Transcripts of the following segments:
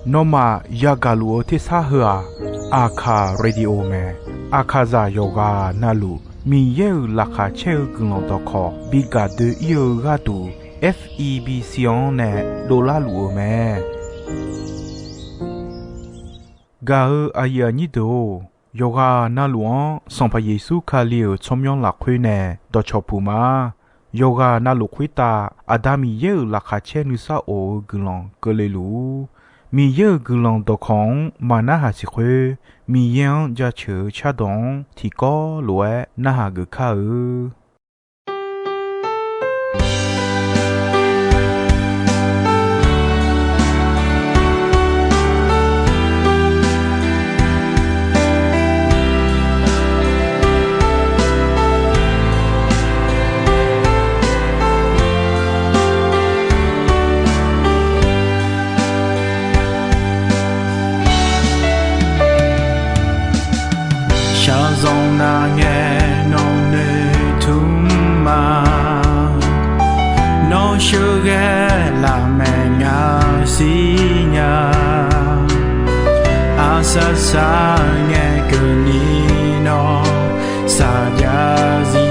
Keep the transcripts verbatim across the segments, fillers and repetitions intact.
Nawmaf yagaq luf-eu tersar heu-aq, Aqkaq Radio mae. Aqkaqzaq yawqghaq navluf Miqyaer-euq laqkhaq caer-eu guiqlanq dawqkawq bi gaq doe-ir-eu gharduq, F E B C-anr nae dovlar luf-eu mae. Gaq-eu aqyuif aqnyir deuq-or, yawqghaq navluf-anr Sanqpaq Yeqsur Kali-euq tsawrmyanr lafkhoer nae dawqcawq puq ma. Yawqghaq navluf khoertav Aqda Miqyaer-euq laqkhaq caer nuisar of-eu guiqlanq keuvle luf-ur. Miqyaer-euq guiqlanq dawqkawq-anr maqnarhaq siq khoer, Miqyaer-anr jaceuq-eu cardawq-anr tiqkawv lof-aer narhaq geuf kar-eu. Shaqzanq nav ngae nawq noeqtmq ma. Nawr sheuqghae lafmaeq ngaq siqnya. Aqsaq saq ngae keuvni nawr saqjav zir.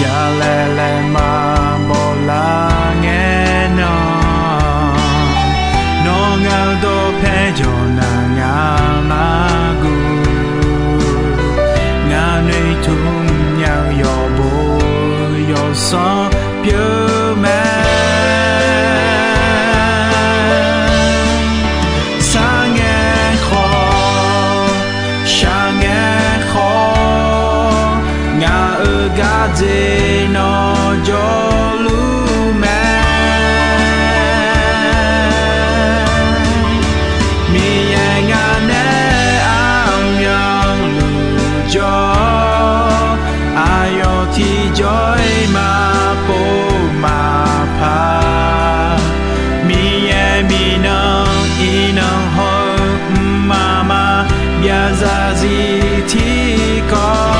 Jalaeq laeqma bawlar ngae nan, nawr ngaq-eu dawqpae jawq naq ngaq-anr guv. Ngaq noeqtmq nya-eu yawqbo yawqsanr pyeuf mae. Sar ngae khawf, shaq ngae khawf, ngaq-euq gardzer nawr jawrluf mae. Miqyaer ngaq nae armyanluf jawr, aqyawf tiqjawr-iq maqpov maqpar. Miqyaer miqnan iqnan hawr-eu mqmaq maqbyav zarzir tiqkawv.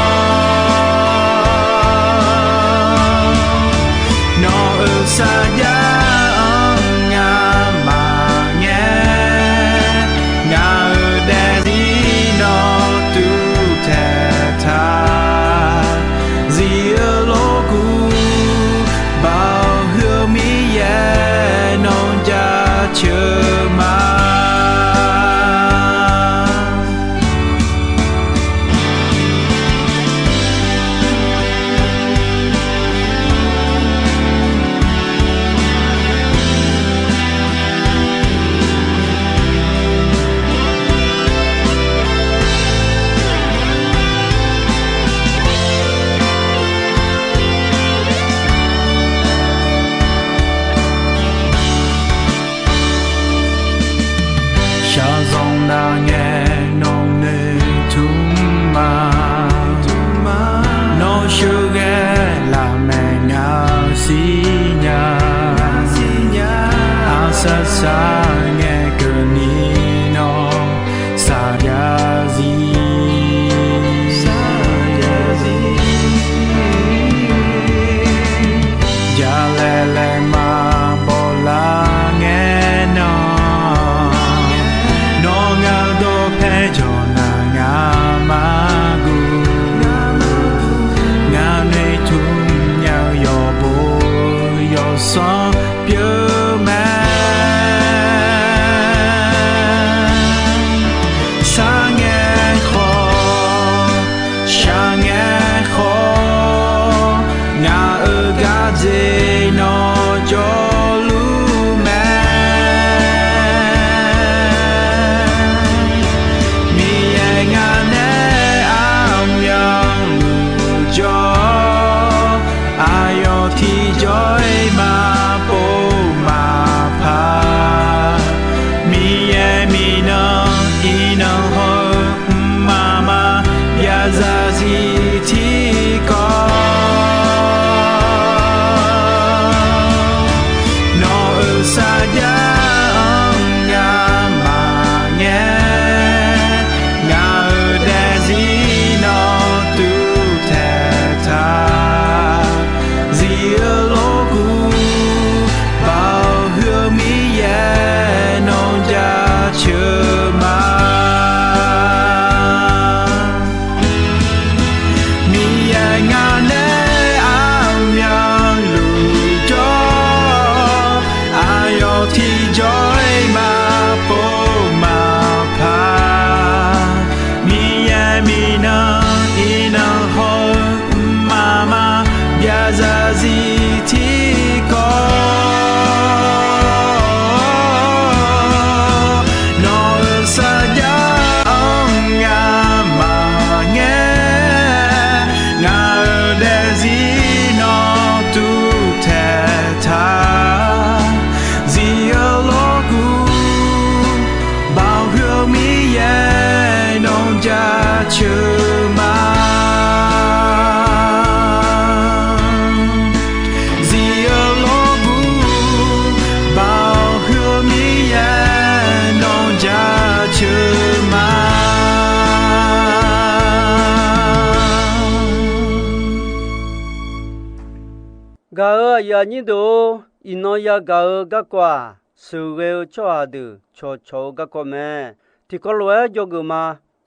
Nawq-euq sarjax-anr ngamaf ngae, ngaq-euq daefzir nawr tuvtaeq taq. Zif-eu lof Gaq-euq aqyuif aqnyir deuq-or, iqnan yagaq-eu garkawv-aq, sheuqghae-eu tsawrhaq deuq cawqcawq-eu garkawv mae. Tiqkawv lof-aer dzawgeuf ma.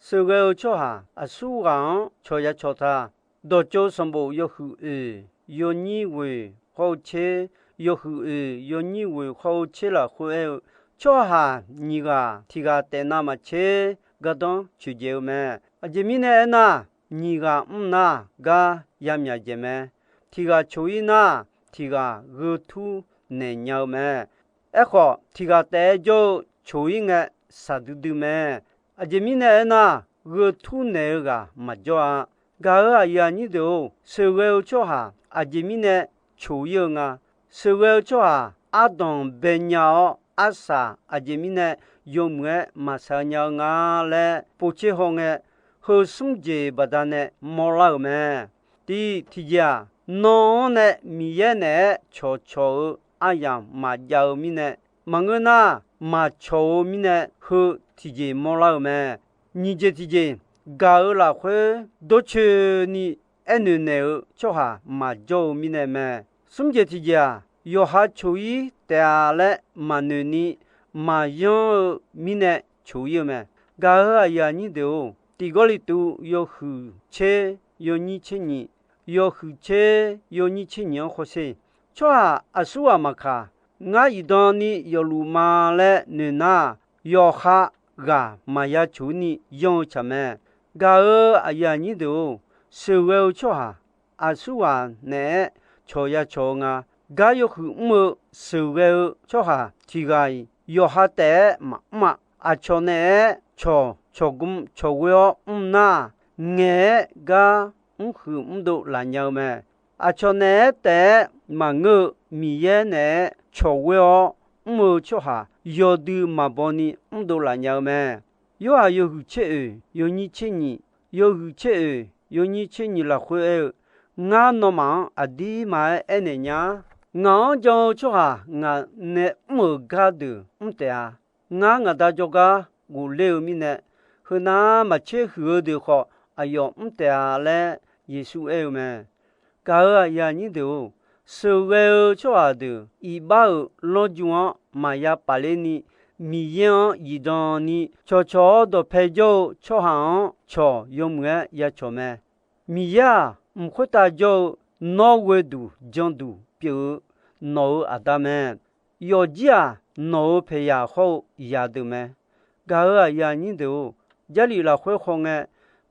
Sheuqghae-eu tsawrhaq aqsurghaq-anr cawq ya cawq ta. Dawqtsov sanqbof yawhuiq oeq yawnyir ghoeq hawr-eu tser, yawhuiq oeq yawnyir ghoeq hawr-eu tser lafkhoer aer-eu, tsawrhaq nyiq ghaq tiq ghaq taef navmaqtser gardanr coeqdzaeq-eu mae. Aqjeq mirnae aernar, nyiq ghaq mr nar gar ya myaq dzaeq mae. Tiq ghaq coq-ir nar, tiq ghaq gheu tur naeq nya-eu mae. Aerkhawf, tiq ghaq taef-aer jawr-eu coq-ir ngae, shaqdui dui mae. Aqjeq mirnae aernar, gheu tur naeq-eu ghaq maqjawr-a. Gaq-euq aqyuif aqnyir deuq-or, sheuqghae-eu tsawrhaq aqjeq mirnae coq-ir-eu nga. Sheuqghae-eu tsawrhaq ardanq baenya-awr, arsaq aqjeq mirnae yawmuiq-aer maqsaq nya-eu nga laer povtser hawngae, heu smr jeq baqdanae mawrlar-euq mae. Tiq, tiqjeq-aq, nan-anr nae Miqyaer naeq-aer cawqcawq-eu aryamq maqjav-eu mirnae, maqngeur nar, maqcawq-eu mirnae heu tiqjeq mawrlar-euq mae. Nyiq jeq tiqjeq, gaq-euq lafkhoer dawrcoeni aernoeq naeq-eu tsawrhaq maqjawr-eu mirnae mae. Smr jeq tiqjeq-aq, yawqha coq-ir taef-a laer maqnoeq ni maqyanr-eu mirnae coq-ir-eu mae. Gaq-euq aqyuif aqnyir deuq-or, Tiq Gawrliqtu yawhuiq tser yawnyir tser nyiq, yawhuiq tser yawnyir tser nyiq-anr hawsher. Tsawrhaq aqsurghaq maqkaq, ngar zifdan ni yawfluf ma laer noeq nar, yawqha ghaq maqya coq-ir ni yanr-eu tsaq mae. Gaq-euq aqyuif aqnyir deuq-or, sheuqghae-eu tsawrhaq aqsurghaq naeq-aer cawq ya cawq-eu nga. Gar yawhuiq mr-eu sheuqghae-eu tsawrhaq tiq ghaq-iq yawqha taef-aer maqmr-a. Aqcawq naeq-aer cawq cawqgm cawqghoe-awr mr nar, ngaeq-aer gar mrhuiq mrdov laf nya-eu mae. Aqcawq naeq-aer taef-aer maqngeur-eu Miqyaer naeq-aer cawqghoe-awr mr-eu tsawrhaq yawdui maqbaw ni mrdov laf nya-eu mae. Yorhaq yawhuiq tser oeq yawnyir tser nyiq, yawhuiq tser oeq yawnyir tser nyiq lafkhoer aer-eu, Ngar nawmaf-anr aqdirma-aer aernaeq nya. Ngaq-anr jan-eu tsawrhaq ngaq nae mr-euq gardeuq mr taef-a. Ngar ngaq Da jawrgar ghofler-eu mirnae, heunav maqtser huiq-eu deuq khawf aqyawf mr taef-a laer Yeqsur aer-eu mae. Gaq-euq aqyuif aqnyir deuq-or, sheuqghae-eu tsawrhaq deuq iqbax-euq lanrju-anr maqya pafler ni, Miqyaer-anr zifdan ni cawqcawq-awr dawqpae jawr-eu tsawrhaq-anr cawq yawmuiq-aer ya cawq mae. Miqyaer-aq, mq khoertav jawr-eu nawr ghoeduq janduq pyeuf-eu nawq-euq Aqda mae. Yawfjir-aq, nawq-euq paeqyaq hawr-eu yadeuq mae. Gaq-euq aqyuif aqnyir deuq-or, Jarlif lafkhoer hawngae,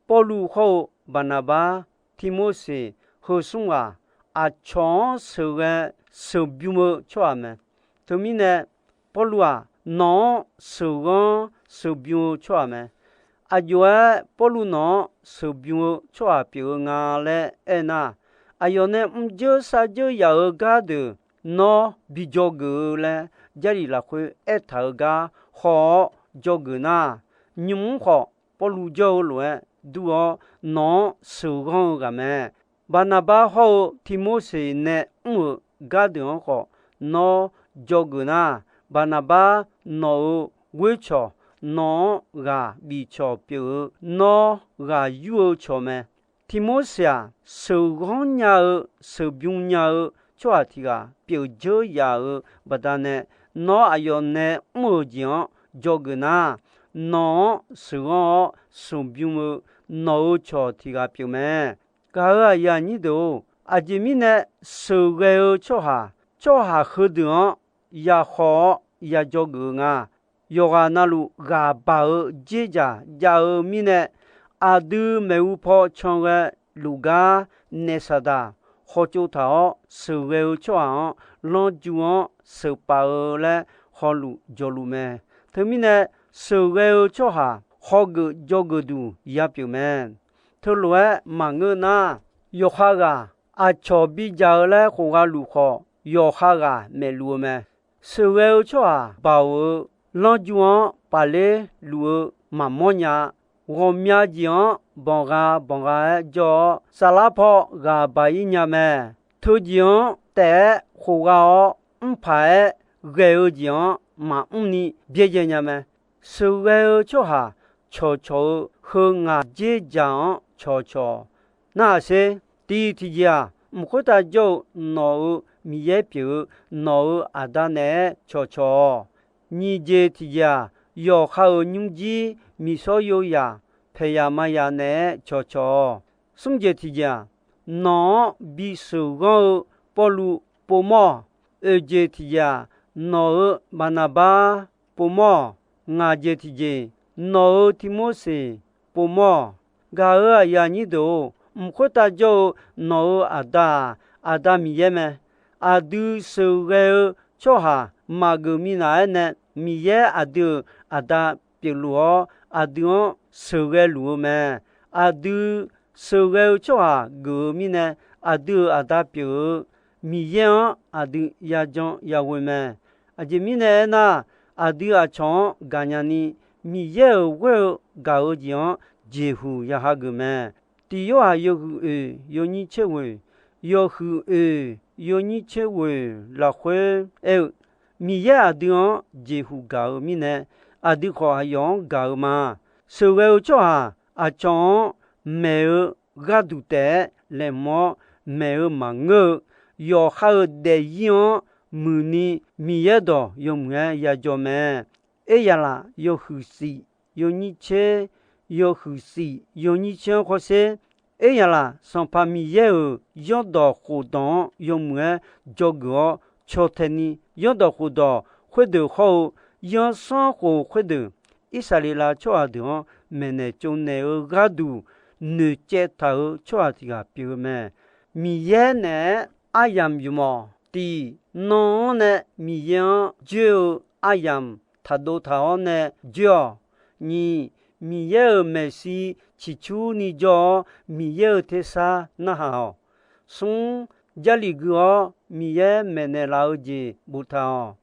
Pawrluv hawr-eu Baqnaqbar, Tivmorseq heu smr ghaq aqcawq-anr sheuqghae sheuqbymr-eu tsawrhaq mae. Teumirnae, Pawrluv-aq, nawq-anr sheuqghanr sheuqbymr-eu tsawrhaq mae. Aqjox-aer Pawrluv nawq-anr sheuqbymr-eu tsawrhaq pyeuf-eu nga laer aernar, aqyawf nae mrjeur sarjeur yaf-eu gardeuq nawr bi dzawgeuf-eu laer Jarlif lafkhoer aertaq-eu gar haw-awr dzawgeuf nar, nymq-mr khawf Pawrluv jawr-eu lof-aer dur-awr nawq-anr sheuqghanr-eu ghaq mae. Baqnaqbar hawr-eu Tivmorseq nae mr-euq gardeuq-anr khawf nawr dzawgeuf nar, Baqnaqbar nawq-euq ghoercawq, nawq-anr ghaq bifcawq pyeuf-eu nawr ghaq yur-eu cawq mae. Tivmorseq-aq, sheuqghanr nya-eu sheuqbymr nya-eu tsawrhaq tiq ghaq pyeuf dzeur yaf-eu baqdanae, nawr aqyawf nae mr-euq jeq-anr dzawgeuf nar, nawq-anr sheuqghanr-awr sheuqbymr-eu nawq-euq cawq tiq ghaq pyeuf mae. Gaq-euq aqyuif aqnyir deuq-or, aqjeq mirnae sheuqghae-eu tsawrhaq, tsawrhaq heudeuq-anr ya haw-awr ya dzawgeuf-eu nga. Yawqghaq navluf ghaq baq-eu dzerdzaq jav-eu mirnae, aqdui maeqhu paw can ghae luf gar naef Saqdaq hawtsov taq-awr sheuqghae-eu tsawrhaq-anr lanrju-anr sheuqpaf-eu laer hawluf jawluf mae. Teumirnae, sheuqghae-eu tsawrhaq hawgeuf dzawgeuf duq ya pyeuf mae. Teulof-aer maqngeur nar, yawqha ghaq aqcawq bidzaq-eu laer khofgha luf khawf, yawqha ghaq maefluf-eu mae. Sheuqghae-eu tsawrhaq baoq-eu lanrju-anr pafler luf-eu maqmawr nya-a. Ghawqmya jeq-anr banqgha banqgha-aer jawr-awr, saflar paw ghaq baq-ir nya mae. Teujeq-anr taef-aer khofgha-awr, mrpaq-aer ghae-eu jeq-anr maqmr ni byaerdzae nya mae. Sheuqghae-eu tsawrhaq cawqcawq-eu heu ngaq dzerdzaq-anr cawqcawq. Narhaq sher, tiq tiqjeq-aq, mq khoertav jawr-eu nawq-euq Miqyaer pyeuf-eu nawq-euq Aqda naeq-aer cawqcawq-awq. Nyiq jeq tiqjeq-aq, yawqha-euq nymrjir miqshawr yoyaq paeqyaq mayaq naeq-aer cawqcawq-awq. Smr jeq tiqjeq-aq, nawq-anr bisheuq ghanr-eu Pawrluv povmawr-awq. Oeq jeq tiqjeq-aq, nawq-euq Baqnaqbar povmawr-awq. Ngaq jeq tiqjeq, nawq-euq Tirmorseq povmawr-awq. Gaq-euq aqyuif aqnyir deuq-or, mq khoertav jawr-eu nawq-euq Aqda-aq, Aqda Miqyaer mae. Aqdui sheuqghae-eu tsawrhaq maqgeuf minav-aer nae, Miqyaer aqdui-euq Aqda pyeufluf-awr, aqdui-anr sheuqghae luf-eu mae. Aqdui sheuqghae-eu tsawrhaq geuf-eu mirnae, aqdui-euq Aqda pyeuf-eu Miqyaer-anr aqdui yajan yaghoe mae. Aqjeq mirnae aernar, aqdui aqcawq-anr gaqnya ni, Miqyaer-euq ghoer-eu gaq-eu jeq-anr jeqhuq ya hageuf mae. Tiq Yorhaq yawhuiq oeq yawnyir tser ghoeq, yawhuiq oeq yawnyir tser ghoeq lafkhoer aer-eu, Miqyaer aqdui-anr jeqhuq gaq-eu mirnae, aqdui khawf aqyawf-anr gaq-eu ma. Sheuqghae-eu tsawrhaq aqcawq-anr maeq-eu gharduq taef-aer laeqhmq-awr, maeq-eu maqngeur-eu, yawqha-euq daefzir-anr muiqni Miqyaer dawq yawmuiq-aer yajawr mae. Eryaqlaf yawhuiq shif yawnyir tser, yawhuiq shif yawnyir tser-anr khawrsher. Eryaqlaf Sanqpaq Miqyaer-euq zanrdawq khofdawq-anr yawmuiq-aer dzawgeuf-awr caw tae ni, zanrdawq khofdawq khoerdeuq hawr-eu zanrsanrkhof khoerdeuq, Irsaqleqlav tsawrhaq deuq-anr maeqnaeq tsovnaeq-eu gharduq noeqcaev taq-euq tsawrhaq tiq ghaq pyeuf-eu mae. Miqyaer naeq-aer aryamq ymq-awq. Tiq, nan-anr nae Miqyaer-anr joer-eu aryamq taqdov taq-awr nae joer-awq. Nyiq, Miqyaer-euq maeqshi ciqcurni jawr-awr, Miqyaer-euq tersar narhaq-awq. Smr, Jarlif gui-awr Miqyaer maeqnaeq laf-eu jeq boftaq-awq.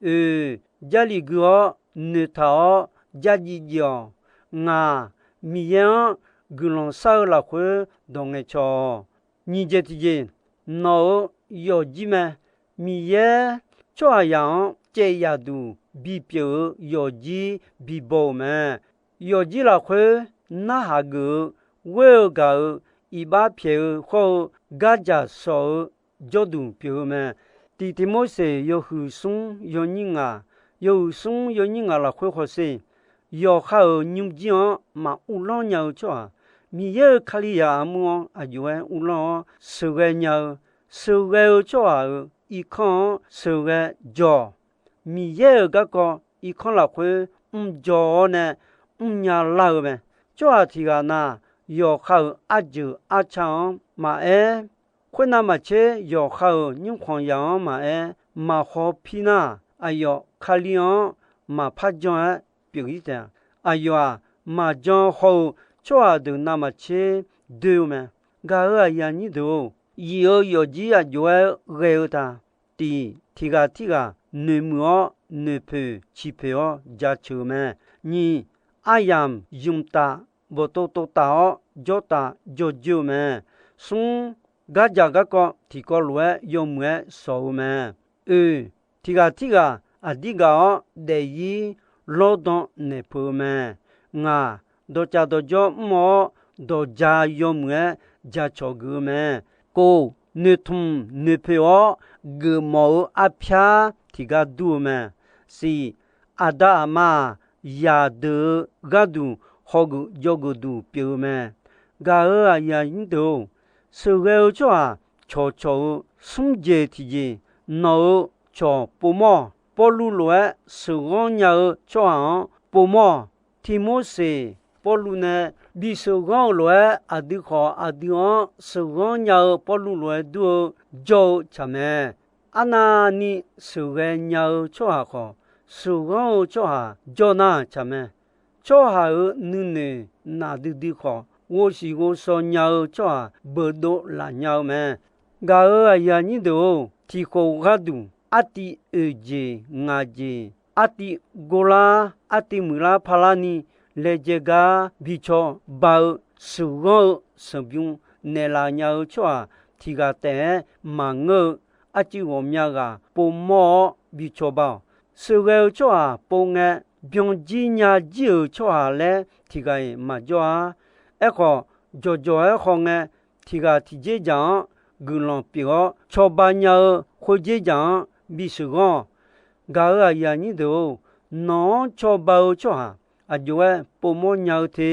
Oeq, Jarlif gui-awr noeqtaq-awr jarjiv jiv-awq. Ngaq, Miqyaer-anr guiqlanq shar-eu lafkhoer dawq ngaeqcawq-awq. Nyiq jeq tiqjeq, nawq-euq yawfjir mae. Miqyaer tsawrhaqzaq-anr caev yaf duq bipyeuf-eu yawfjir bibaw-euq mae. Yawfjir lafkhoer narhaq geuf-eu, ghoer-eu gaq-eu, iqbax pyaeq-eu hawr-eu, gardzaq shawq-eu jawrduq pyeuf-eu mae. Tiq Tiqmorseq yawhuiq smr yawnyir ngaq, yawhuiq smr yawnyir ngaq lafkhoer hawsher. Yawqha-euq nymrjir-anr maq uvlanr nya-eu tsawrhaq, Miqyaer-euq Kalizaq armur-anr aqjox-aer uvlanr-awr sheuqghae nya-eu, sheuqghae-eu tsawrhaq-euq irkanr-anr sheuqghae jawr-awq. Miqyaer-euq garkawv irkanr lafkhoer mrjawr-awr nae mrnya lar-eu mae. Tsawrhaq tiq ghaq na, yawqha-euq arjeuq arca-anr maqaer, khoernav maqtser yawqha-euq nymrkhanq zaq-anr maqaer, maqhaw pir nar, aqyawf Kali-anr maqpar jan-aer pyeuf-ir taef-a. Aqyawf-aq, maqjan haw-eu tsawrhaq deuq navmaqtser doer-eu mae. Gaq-euq aqyuif aqnyir deuq-or, yif-euq yawfjir aqjox-aer ghae-eu ta. Tiq, tiq ghaq tirghaq noeqmuiq-awr noeqpoeq ciqpoeq-awr jaceuq-eu mae. Nyiq, aryamq ymq taf, bawqtov tov taf-awr jawrtaf jawrjoer-eu mae. Smr, gardzaq garkawv tiqkawv lof-aer yawmuiq-aer shawq-eu mae. Oeq, tiq ghaq tirghaq aqdir gaq-awr daefzir lawrdan naeq peuq-eu mae. Ngaq, dawqcaf dawqjawr mr-awr dawqja yawmuiq-aer jacawq geuf-eu mae. Kov, noeqtmq noeqpoeq-awr geufmawf-eu arpyar tiqgar dur-eu mae. Siq, aqda aqma-aq, zaqdeuq-eu gharduq hawgeuf jawrgeuf duq pyeuf-eu mae. Gaq-euq aqyuif aqnyir deuq-or, sheuqghae-eu tsawrhaq cawqcawq-eu smr jeq tiqjeq, nawq-euq cawq povmawr-awq. Pawrluv lof-aer sheuqghanr nya-eu tsawrhaq-anr povmawr-awq. Tiqmorseq, Pawrluv nae bisheuq ghanr-eu lof-aer aqdui khawf, aqdui-anr sheuqghanr nya-eu Pawrluv lof-aer dur-eu jawr-eu tsaq mae. Arnavni sheuqghae nya-eu tsawrhaq khawf, sheuqghanr-eu tsawrhaq jawr nar tsaq mae. Tsawrhaq-euq nuinoeq nafdui dui khawf, ghovshiq ghovshaw nya-eu tsawrhaq beudov laf nya-eu mae. Gaq-euq aqyuif aqnyir deuq-or, tiqkhof gharduq artiv oeq jeq ngaq jeq, artiv gorlar, artiv muiqlar parlarni laejae gar bi cawba-eu, sheuqghanr-eu sanqbymr naeqlaf nya-eu tsawrhaq tiq ghaq taef-aer maqngeur-eu, arcuiv ghawqmya ghaq povmawr-awr bi cawba-awq. Sheuqghae-eu tsawrhaq pov ngae, byanjir nyajir-euq tsawrhaq laer tiq ghaq-iq maqjawr-ar. Aerkhawf, jawqjawq-aer hawngae, tiq ghaq tiqjeq dzaq-anr guiqlanq pyeuf-awr cawba nya-eu khoerjer jaq-anr bisheuq ghanr-awq. Gaq-euq aqyuif aqnyir deuq-or, nawq-anr cawba-eu tsawrhaq aqjox-aer povmawr nya-eu te.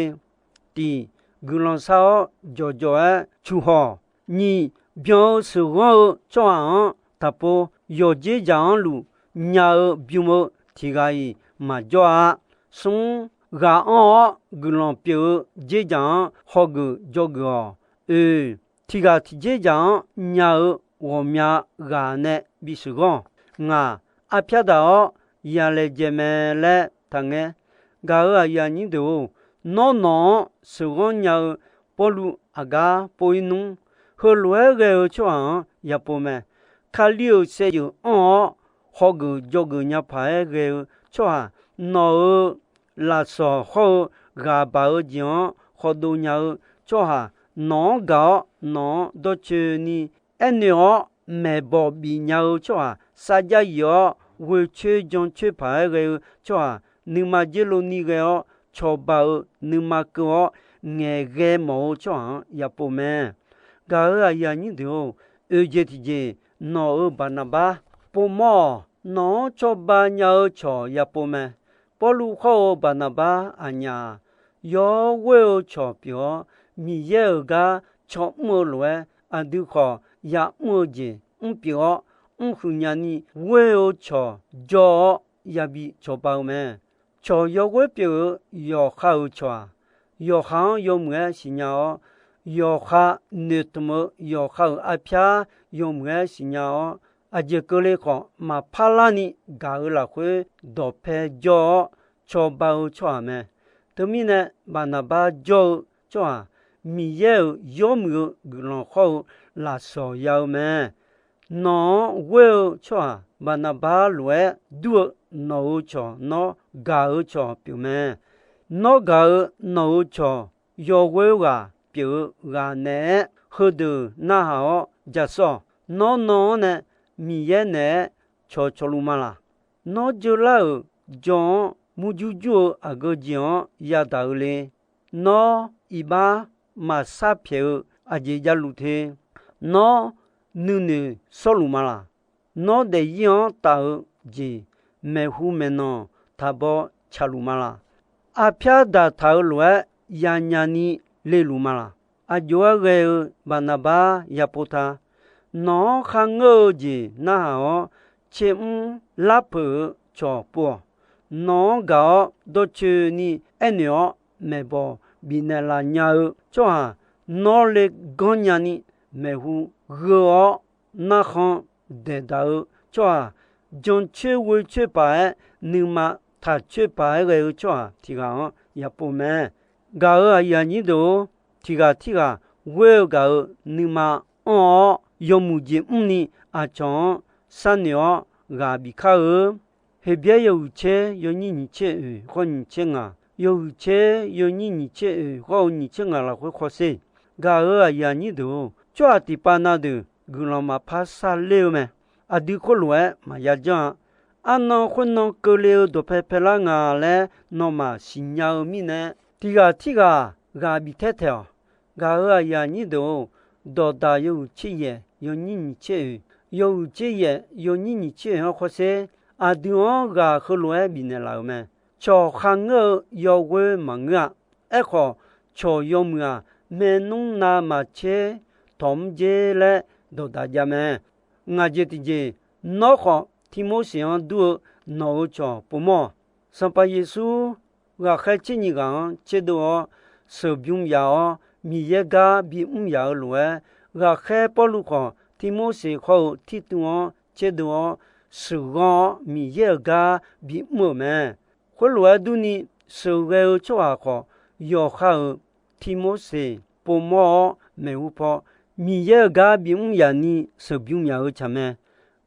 Tiq, guiqlanq shar-awr jawqjawq-aer cuqhawq. Nyiq, byan-eu sheuqghanr-eu tsawrhaq-anr taqpov yawqdzer jaq-anr luf nya-eu bym-eu tiq ghaq-iq maqjawr-a. Smr, ghaq anr-awr guiqlanq pyeuf-eu dzerdzaq-anr hawgeuf dzawgeuf-awq. Oeq, tiq ghaq tiqdzer dzaq-anr nya-eu ghawqmya ghaq nae bisheuq ghanr-awq. Ngaq, arpyar daq-awr yalaejae mae laer taqngaer. Gaq-euq aqyuif aqnyir deuq-or, nawr nawq-anr sheuqghanr nya-eu Pawrluv aqgar pov-ir nmr. Heulof-aer ghae-eu tsawrhaq-anr yapov mae. Kali-euq saevdzeuf anr-awr, hawgeuf dzawgeuf nya paq-aer ghae-eu tsawrhaq, nawq-euq lafsawq hawr-eu ghaq baq-eu jeq-anr khawdov nya-eu tsawrhaq, nawq-anr gaq-awr nawq-anr dawrcoeni aernoeq-awr maeqbawq bifnya-eu tsawrhaq, sarjax yif-awr ghoecoer jancoer paq-aer ghae-eu tsawrhaq, nuima dzer lov ni ghae-awr cawba-eu nuima keuv-awr ngaeqghae mawf-eu tsawrhaq-anr yapov mae. Gaq-euq aqyuif aqnyir deuq-or, oeq jeq tiqjeq, nawq-euq Baqnaqbar povmawr-awq. Nawq-anr cawba nya-eu cawq yapov mae. Pawrluv khawr-eu Baqnaqbar aqnyaf-aq, yawghoer-eu cawq pyeuf-awr, Miqyaer-euq gar caw mr-eu lof-aer, aqdui khawf ya'mr-eu jeq mr pyeuf-awr, mrhuiq nyani ghoer-eu cawq jawr-awr yabi cawba-eu mae. Cawq yawghoer pyeuf-eu yawqha-euq cawq-aq, yawqha-anr yawmuiq-aer siqnya-awr, yawqha noeqtmq-eu yawqha-euq arpyar yawmuiq-aer siqnya-awr, aqjeq keuvle khawf maqpar larni gaq-euq lafkhoer dawqpae jawr-awr cawba-eu tsawrhaq mae. Teumirnae, Baqnaqbar jawr-eu tsawrhaq, Miqyaer-euq yawmuiq-eu guiqlanq hawr-eu lafsawq ya-eu mae. Nawq-anr ghoer-eu tsawrhaq Baqnaqbar lof-aer dur-eu nawq-euq cawq, nawr gaq-eu cawq pyeuf mae. Nawr gaq-eu nawq-euq cawq yawghoer ghaq pyeuf-eu ghaq naeq-aer heudeuq narhaq-awr jasawr-awq. Nawr nan-anr nae Miqyaer naeq-aer cawqcawq luf ma laq? Nawr jeular-euq jawr-anr murjur jur-eu aqgeu jeq-anr yadaq-eu le? Nawr iqbax maqsar pyaeq-eu aqjeq javluf te? Nawr nuinoeq shawrluf ma laq? Nawr daefzir-anr taf-eu jeq maeqhu maeqnan taqbaw caqluf ma laq? Arpyar daqtaq-eu lof-aer yanyani leluf ma laq? Aqjox-aer ghae-eu Baqnaqbar yapov ta. Nawq-anr kharngeur-eu jeq narhaq-awr, tsermr larpeuq-eu cawq pov-awq. Nawq-anr gaq-awr dawrcoeni aernoeq-awr maeqbawq bifnaeq laf nya-eu tsawrhaq, nawr le ganr nyani maeqhu gheu-awr narkhan daeqdaq-eu tsawrhaq, jancoer ghoecoer paq-aer nuima taqcoer paq-aer ghae-eu tsawrhaq tiq ghaq-anr yapov mae. Gaq-euq aqyuif aqnyir deuq-or, tiq ghaq tirghaq ghoer-eu gaq-euq nuima anr-awr yawmuiq jeq mrni aqcawq-anr sharnoeq-awr ghaq bif kar-eu. Heqbyaer yawhuiq tser yawnyir nyiq tser oeq khawr nyiq tser ngaq, yawhuiq tser yawnyir nyiq tser oeq khawr-eu nyiq tser ngaq lafkhoer khawsher. Gaq-euq aqyuif aqnyir deuq-or, tsawrhaq tiqpav na deuq guiqlanq maqpar sharler-eu mae. Aqdui khoerlof-aer maqya janr-a. Arnan khoernan keuvle-eu dawqpae paelar nga laer nawmaf siqnya-eu mirnae, tiq ghaq tirghaq ghaq bif taer taeq-awq. Gaq-euq aqyuif aqnyir deuq-or, dawqdaq yawhuiq tser yaef yawnyir nyiq tser oeq, yawhuiq tser yaef yawnyir nyiq tser oeq-anr khawsher. Aqdui-anr ghaq heulof-aer bifnaeq laf-euq mae. Cawq kharngeur-eu yawghoer maqngeur-a. Aerkhawf, cawq yawmuiq-aq, maernmr navmaqtser tawq mr dzer laer dawqdaq jav mae. Ngaq jeq tiqjeq, nawr khawf Tirmorseq-anr dur-eu nawq-euq cawq povmawr-awq. Sanqpaq Yeqsur ghaqkhaer tser nyiq ghaq-anr tserdov-awr sheuqbymr yaf-awr, Miqyaer gar bimr yaf-eu lof-aer, ghaqkhaer Pawrluv khawf Tirmorseq hawr-eu Tirtuv-anr tserdov-awr sheuqghanr-awr Miqyaer-euq gar bimr-euq mae. Khoerlof-aer durni, sheuqghae-eu tsawrhaq khawf, yawqha-euq Tirmorseq povmawr-awr maeqhu paw, Miqyaer-euq gar bimr yaf ni sheuqbymr yaf-eu tsaq mae.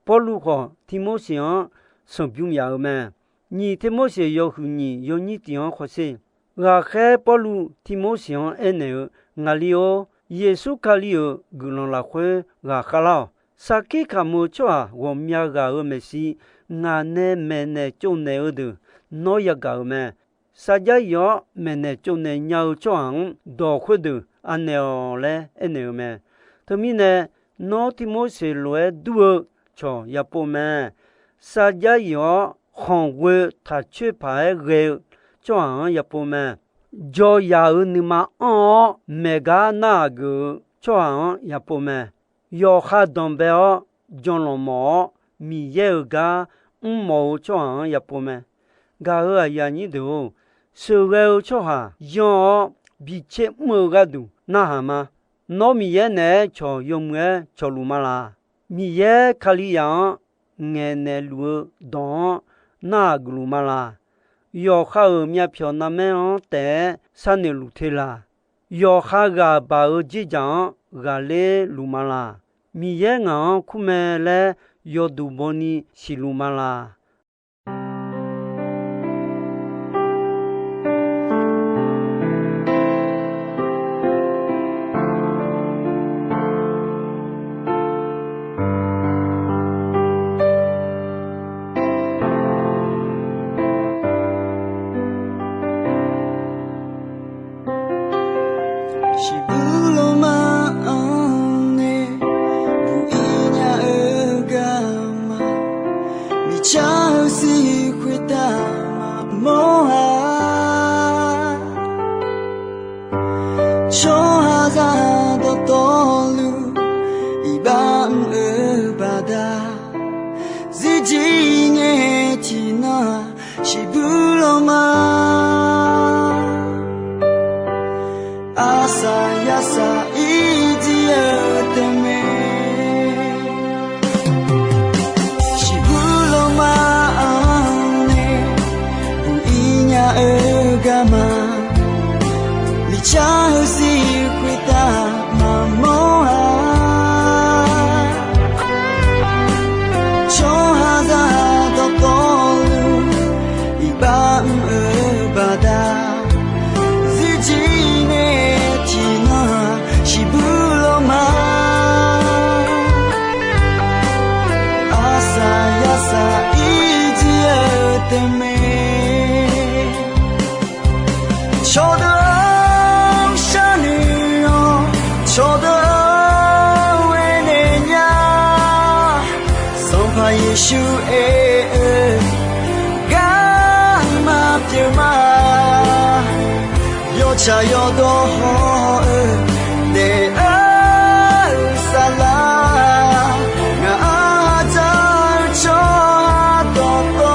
Pawrluv khawf Tirmorseq-anr sheuqbymr yaf-eu mae. Nyiq Tirmorseq yawhuiq nyiq yawnyir tiq-anr khawsher. Ghaqkhaer Pawrluv Tirmorseq-anr aernaeq-eu, Ngaqli-or, Yeqsur Kali-euq guiqlanq lafkhoer ghaqkhaer lar-awq. Sarkir kamq-eu tsawrhaq ghawqmya ghaq-euq maeqshi ngaq nae maeqnaeq tsovnaeq-eu deuq nawr yagaq-euq mae. Sarjax yif-awr maeqnaeq tsovnaeq nya-eu tsawrhaq-anr dawq khoerdeuq anaeq-awq laer aernaeq-eu mae. Teumirnae, nawr Tirmorseq lof-aer dur-eu cawq yapov mae. Sarjax yif-awr khanqghoe taq coer paq-aer ghae-eu tsawrhaq-anr yapov mae. Jawryaq-euq nuima anr-awr maeqgar narhaq geuf-eu tsawrhaq-anr yapov mae. Yawqha danqbae-awr janlanq mawf-awr, Miqyaer-euq gar mrmawf-eu tsawrhaq-anr yapov mae. Gaq-euq aqyuif aqnyir deuq-or, sheuqghae-eu tsawrhaq yanr-awr bi tser mr-eu gharduq narhaq ma. Nawr Miqyaer naeq-aer cawq yawmuiq-aer cawqluf ma laq. Miqyaer Kalizaq-anr ngaeqnaeq luf-eu dawq-anr narhaq geufluf ma laq. Yawqha-euq myavpyawq narmaer-anr taef-aer sharnoeq luf te laq. Yawqha ghaq baq-eu dzerdzaq-anr ghaqler luf ma laq. Miqyaer ngaq-anr kur mae laer yawduq bawni siqluf ma laq. Shiqbuq lawrma-anr nae buq-ir nya-eu garma, miqcar-eu siq khoertav maqmawr-a. Tsawrhaqzaq dawqtawvluf iqbax mr-eu baqda, zirjir ngae tiqnan-aq, shiqbuq lawrma, aqsaq yasaq irjir-eu taef mae. Shiqbuq lawrma-anr nae buq-ir nya-eu garma, miqcar-eu siq khoertav maqmawr-a. Tsawrhaqzaq dawqtawvluf iqbax mr-eu baqda, zirjir ngae tiqnan-aq, shiqbuq lawrma, aqsaq yasaq irjir-eu taef mae. Cawqdeuq-or, sharnoeq-awq. Cawqdeuq-or, aernaeq nya. Sanqpaq Yeqsur aer-eu garma pyeuf ma. Yawtsaq yawdawr hawr-eu daef-eu saflar, ngaq-anr dzaq-eu tsawrhaq dawqtawv,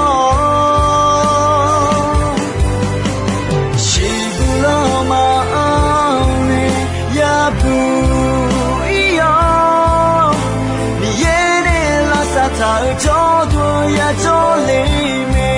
shiqbuq lawrma-anr nae yabuq-ir-awr, Miqyaer nae lavsav taq-eu jawrduq yajawr le mae.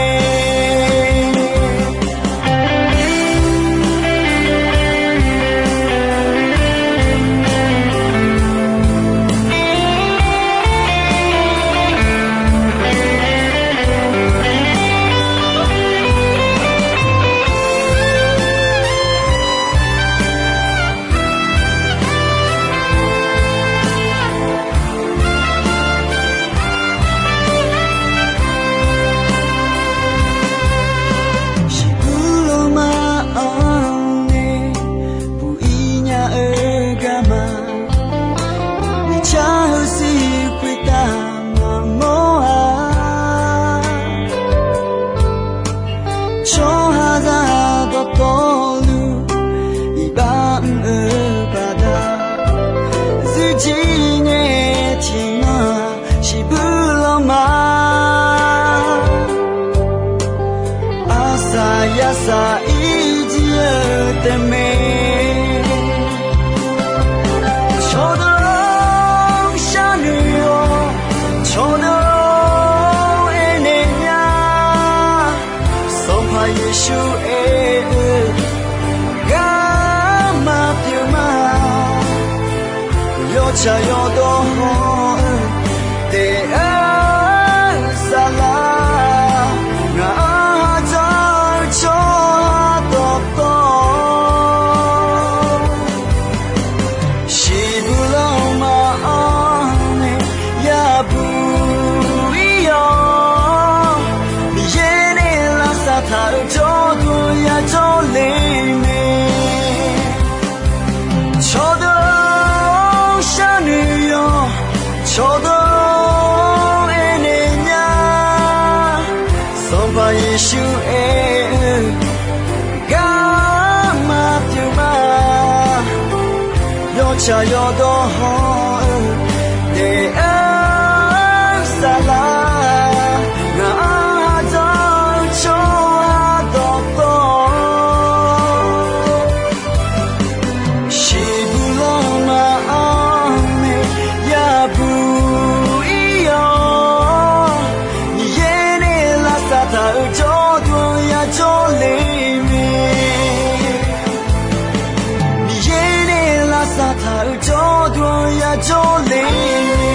Shiqbuq lawrma-anr nae buq-ir nya-eu garma, miqcar-eu siq khoertav maqmawr-a. Tsawrhaqzaq dawqtawvluf iqbax mr-eu baqda, zirjir ngae tiqnan-aq, shiqbuq lawrma, aqsaq yasaq irjir-eu taef mae. Cawqdeuq-or, sharnoeq-awq. Cawqdeuq-or, aernaeq nya. Sanqpaq Yeqsur aer-eu garma pyeuf ma. Yawtsaq yawdawr hawr-eu daef-eu saflar, ngaq-anr dzaq-eu tsawrhaq dawqtawv, shiqbuq lawrma-anr nae yabuq-ir-awr, Miqyaer nae lavsav taq-eu jawrduq yajawr le mae. Cawqdeuq-or, sharnoeq-awq. Cawqdeuq-or, Shaqyawf dawq hawr-eu, daef-aer saflar, ngaq-anr ardawr-eu tsawrhaq dawqtawvluf, shiqbuq lanma-anr nae yabuq ir-awr, Miqyaer nae lavsav taq-euq jawrduq-anr yajawr le mae. Miqyaer nae lavsav taq-euq jawrduq-anr yajawr le mae.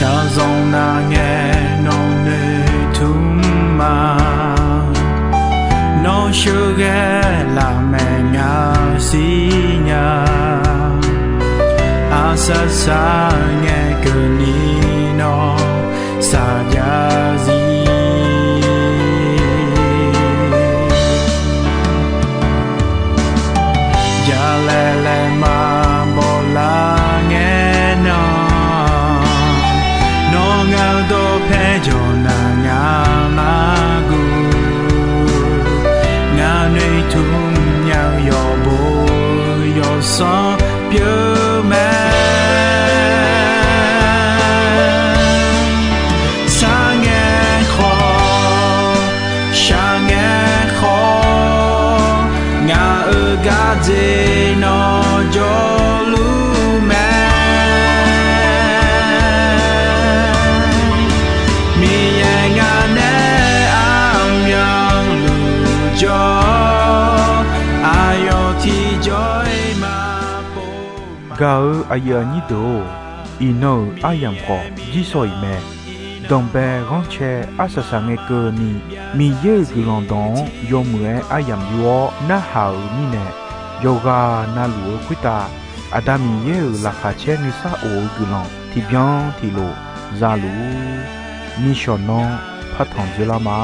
Shaqzanq nar ngae nawq noeqtmq ma. Nawr sheuqghae lafmaeq ngaq siqnya. Arsaq saq ngae keuvni nawr saqjav zir. Jalaeq laeqma bawlar ngae nan, nawr ngaq-eu dawqpae jawq nar ngaq nar guv. Ngaq noeqtmq nya-eu yawqbo yawsanr pyeuf mae. Sar ngae khawf, shaq ngae khawf, ngaq-euq gardzer nawr jawrluf mae. Miqyaer ngaq nae armyanluf jawr, aqyawf tiqjawr-iq maqpov ma. Gaq-eu aqyuif aqnyir deuq-or, iqnan-euq aryamq khawf jirsawq iq mae. Danqbae ghanrcae arsaq saq ngae keuvni, Miqyaer-euq guiqlanq dawq-anr yawmuiq-aer aryamq yur-awr narhaq-euq mirnae, yawqghaq navluf-eu khoertav Aqda Miqyaer-euq laqkhaq caer nuisar of-eu guiqlanq tiqbyan tiqlof zaluf-ur. Nishawq nanr partanq dzoerlar ma.